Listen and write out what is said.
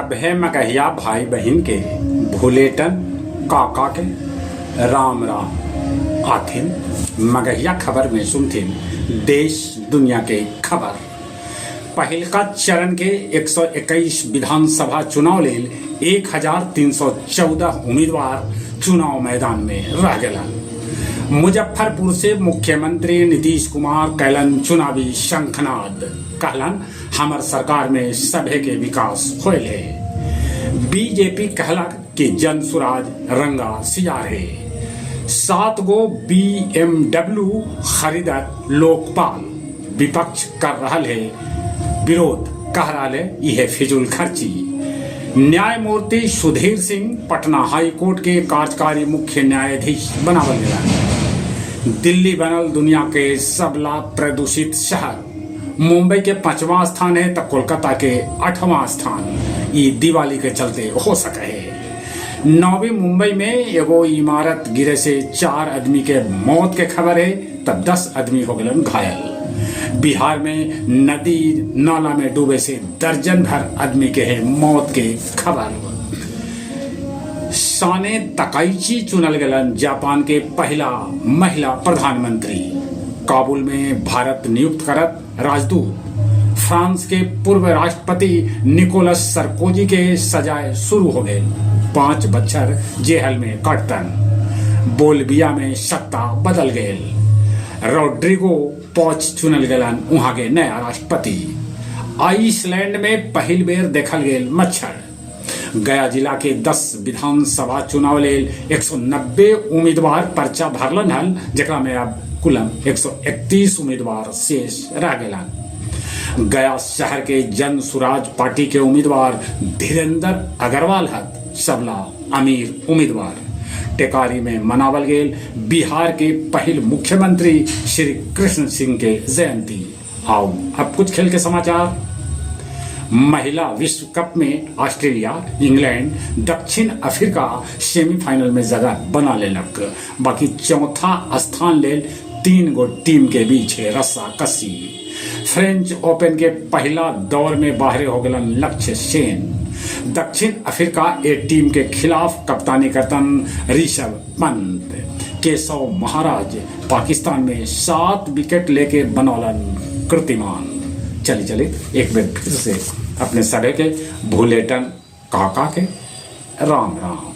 सभे मगहिया भाई बहिन के भुलेटन काका के राम राम। आथिन मगहिया खबर में सुनथिन देश दुनिया के खबर। पहिलका चरण के 121 विधानसभा चुनाव लेल 1314 उम्मीदवार चुनाव मैदान में रह गेलन। मुजफ्फरपुर से मुख्यमंत्री नीतीश कुमार कैलन चुनावी शंखनाद, कहलन हमर सरकार में सभे के विकास होयल हे। बीजेपी कहलक कि जन सुराज रंगा सियार हे। 7 गो बीएमडब्ल्यू खरीदत लोकपाल, विपक्ष कर रहल है विरोध, कह रहा है यह फिजूल खर्ची। न्यायमूर्ति सुधीर सिंह पटना हाई कोर्ट के कार्यकारी मुख्य न्यायाधीश बनावल गया। दिल्ली बनल दुनिया के सबला प्रदूषित शहर। मुंबई के 5वां स्थान है तो कोलकाता के 8वां स्थान। ये दिवाली के चलते हो सके है। नवी मुंबई में एगो इमारत गिरे से 4 आदमी के मौत के खबर है तब 10 आदमी हो गए घायल। बिहार में नदी नाला में डूबे से दर्जन भर आदमी के है मौत के खबर। साने तकाइची चुनल गलन जापान के पहला महिला प्रधानमंत्री। काबुल में भारत नियुक्त करत राजदूत। फ्रांस के पूर्व राष्ट्रपति निकोलस सरकोजी के सजाए शुरू हो गए, 5 बच्छर जेहल में कटतन। बोलबिया में सत्ता बदल गए। रोड्रिगो पॉच चुनल गलन वहां के नया राष्ट्रपति। आइसलैंड में पहिल बेर देखल गेल मच्छर। गया जिला के 10 विधानसभा चुनाव लेल 190 उम्मीदवार पर्चा भरलन हल, जेकरा में अब कुलम 131 उम्मीदवार शेष रह गेलन। गया शहर के जन सुराज पार्टी के उम्मीदवार धीरेन्द्र अग्रवाल हत सबला अमीर उम्मीदवार। टेकारी में मनावल गेल बिहार के पहिल मुख्यमंत्री श्री कृष्ण सिंह के जयंती। आओ अब कुछ खेल के समाचार। महिला विश्व कप में ऑस्ट्रेलिया, इंग्लैंड, दक्षिण अफ्रीका सेमीफाइनल में जगह बना लेलक। बाकी चौथा स्थान लेल 3 गो टीम के बीच है रस्सा कस्सी। फ्रेंच ओपन के पहला दौर में बाहर हो गलन लक्ष्य सेन। दक्षिण अफ्रीका ए टीम के खिलाफ कप्तानी करतन ऋषभ पंत। केशव महाराज पाकिस्तान में 7 विकेट लेके बनौलन कीर्तिमान। चली चली एक बार फिर से अपने सभे के भूलेटन काका के राम राम।